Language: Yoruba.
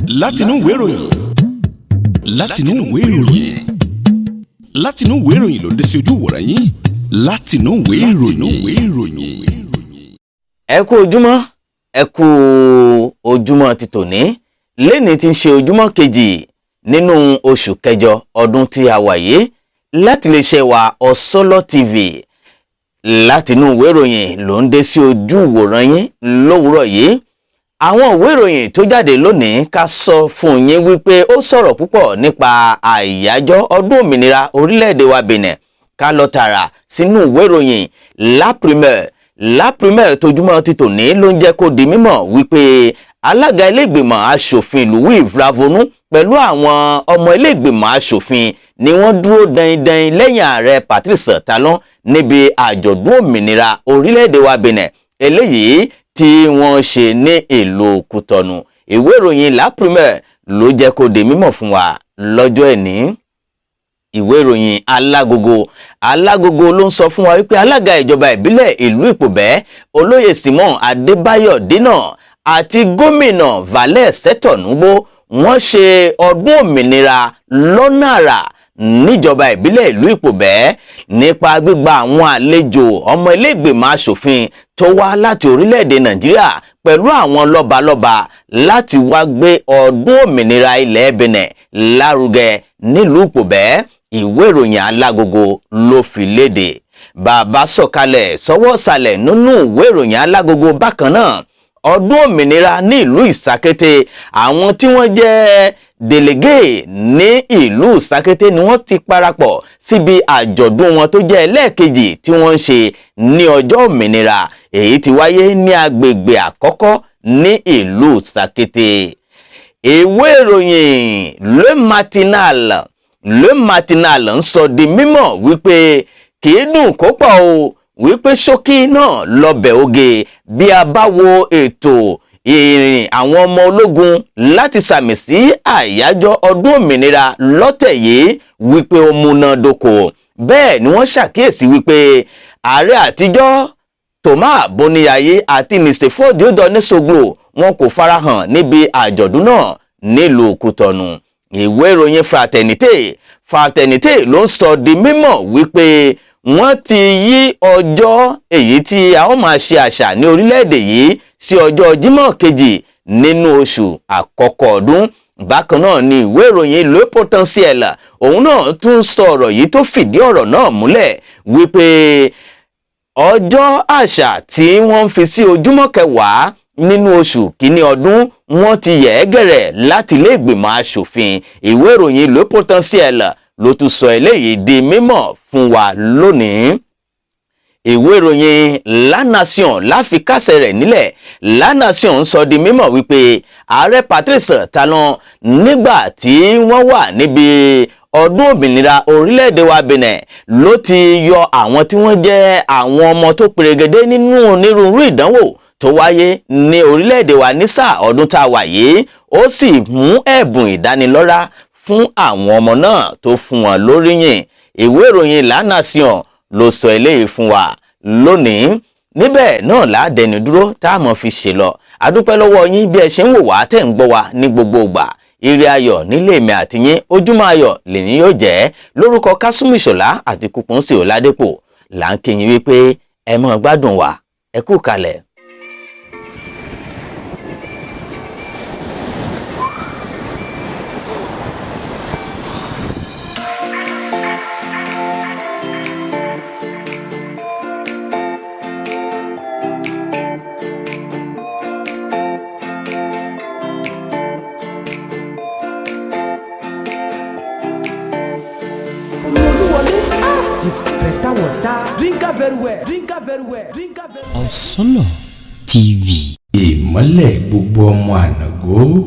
Látinú ìwé ìròyìn, látinú ìwé ìròyìn, látinú ìwé ìròyìn ló ń dé sí ojú ìwòran yín látinú ìwé ìròyìn. Ẹ kú ojúmọ́, ẹ kú ojúmọ́ ti tòní. Lẹ́ni tí ń ṣe ojúmọ́ kejì nínú oṣù kẹjọ ọdún tí a wà yìí, láti lè ṣe wa Ọ̀sọ́lọ́ TV, látinú ìwé ìròyìn ló ń dé sí ojú ìwòran yín lówùúrọ̀ yìí. Àwọn ìwé ìròyìn tó jáde lónìí, ká sọ fún yín wípé ó sọ̀rọ̀ púpọ̀ nípa àyájọ́ ọdún òmìnira orílẹ̀-èdè wa Benin. Ká lọ tààrà sínú ìwé ìròyìn La Primeur. La Primeur tójúmọ́ ti tòní ló ń jẹ́ kó di mímọ̀ wípé alága iléègbìmọ̀ asòfin Louis Vlavonou pẹ̀lú àwọn ọmọ iléègbìmọ̀ asòfin ni wọ́n dúró dandan lẹ́yìn ààrẹ Patrice Talon níbi àjọ̀dún òmìnira orílẹ̀-èdè wa Benin eléyìí tí wọ́n ṣe ní ìlú Kútọ̀nù. Ìwé ìròyìn La Primeur ló jẹ́ kó di mímọ̀ fún wa lọ́jọ́ ẹ̀ní. Ìwé ìròyìn Alágogo, Alágogo ló ń sọ fún wa wípé alága ìjọba ìbílẹ̀ ìlú Ìpòbẹ́, olóyè Simon Adébáyọ̀ Dínà, àti gómìnà Valẹ̀ Sẹ́tọ̀núgbó, wọ́n ṣe ọdún òmìnira lọ́nà àrà níjọba ìbílẹ̀ ìlú Ìpòbẹ́ nípa gbígba àwọn àlejò ọmọ iléègbèmọ̀ asòfin tó wá láti orílẹ̀-èdè Nàìjíríà pẹ̀lú àwọn lọ́balọ́ba láti wá gbé ọdún òmìnira ilẹ̀ Benin lárugẹ nílùú Ìpòbẹ́. Ìwé ìròyìn Alágogo ló fi léde. Bàbá sọ̀kalẹ̀ sọ́wọ́ sàlẹ̀ nínú ìwé ìròyìn Alágogo bákan náà, ọdún òmìnira ní ìlú Ìsàkété, àwọn tí wọ́n jẹ́ délégué ní ìlú Ìsàkété ni wọ́n ti parapọ̀ síbi àjọ̀dún wọn tó jẹ́ ẹlẹ́ẹ̀kejì tí wọ́n ń ṣe ní ọjọ́ òmìnira, èyí tí wáyé ní agbègbè àkọ́kọ́ ní ìlú Ìsàkété. Ìwé ìròyìn Le Matinal, Le Matinal ń sọ di mímọ̀ wípé kì í dùn kó pọ̀ o, wípé ṣókí náà lọ́bẹ̀ oge. Bí a bá wo ètò ìrìn àwọn ọmọ ológun láti sàmì sí àyájọ́ ọdún òmìnira lọ́tẹ̀ yìí, wípé ó múnádóko. Bẹ́ẹ̀ ni wọ́n ṣàkíyèsí wípé ààrẹ àtijọ́ Thomas Boni Yayi àti Nicéphore Dieudonné Soglo, wọn kò farahàn níbi àjọ̀dún náà nílùú Kútọ̀nù. Ìwé ìròyìn Fraternité, Fraternité ló ń sọ di mímọ̀ wípé wọ́n ti yí ọjọ́ èyí tí a ó máa ṣe àṣà ní orílẹ̀-èdè yìí sí ọjọ́ Jímọ̀ kejì nínú oṣù àkọ́kọ́ ọdún. Bákan náà ni ìwé ìròyìn Le Potentiel, òun náà tún sọ ọ̀rọ̀ yìí tó fìdí ọ̀rọ̀ náà múlẹ̀ wípé ọjọ́ àṣà tí wọ́n ń fi sí ojúmọ́ kẹwàá nínú oṣù kínní ọdún, wọ́n ti yẹ̀ ẹ́ gẹ̀rẹ̀ láti ilé ìgbìmọ̀ asòfin. Ìwé ìròyìn Le Potentiel ló tún sọ eléyìí di mímọ̀ fún wa lónìí. Ìwé ìròyìn La Nation láfikásẹ̀ rẹ̀ nílẹ̀. La Nation ń sọ di mímọ̀ wípé ààrẹ Patrice Talon, nígbà tí wọ́n wà níbi ọdún òmìnira orílẹ̀-èdè wa Benin, ló ti yọ àwọn tí wọ́n jẹ́ àwọn ọmọ tó perégedé nínú onírúurú ìdánwò tó wáyé ní orílẹ̀-èdè wa ní sáà ọdún tá a wà yìí, ó sì mú ẹ̀bùn ìdánilọ́lá fún àwọn ọmọ náà tó fún wọn lóríyìn. Ìwé ìròyìn La Nation ló sọ eléyìí fún wa lónìí. Níbẹ̀ náà láàdẹni dúró tá a mọ̀ fi ṣe lọ. Adúpẹ́ lọ́wọ́ yín bí ẹ ṣe ń wò wá, tẹ̀ ń gbọ́ wa ní gbogbo ìgbà. Ire ayọ̀ nílé mi àti yín, ojúmọ́ ayọ̀ lèyìn yóò jẹ́. Lórúkọ Kásùmù Ìṣọ̀lá àti Kúpọ̀nsì Ọ̀ládépò là ń kí yín wípé ẹ máa gbádùn wa, ẹ kú kalẹ̀. Better water. Drink am very well. Drink am very well. Drink am very well. Ọ̀sọ́lọ̀ TV. Ìmọ́lẹ̀ gbogbo ọmọ Ànàgó.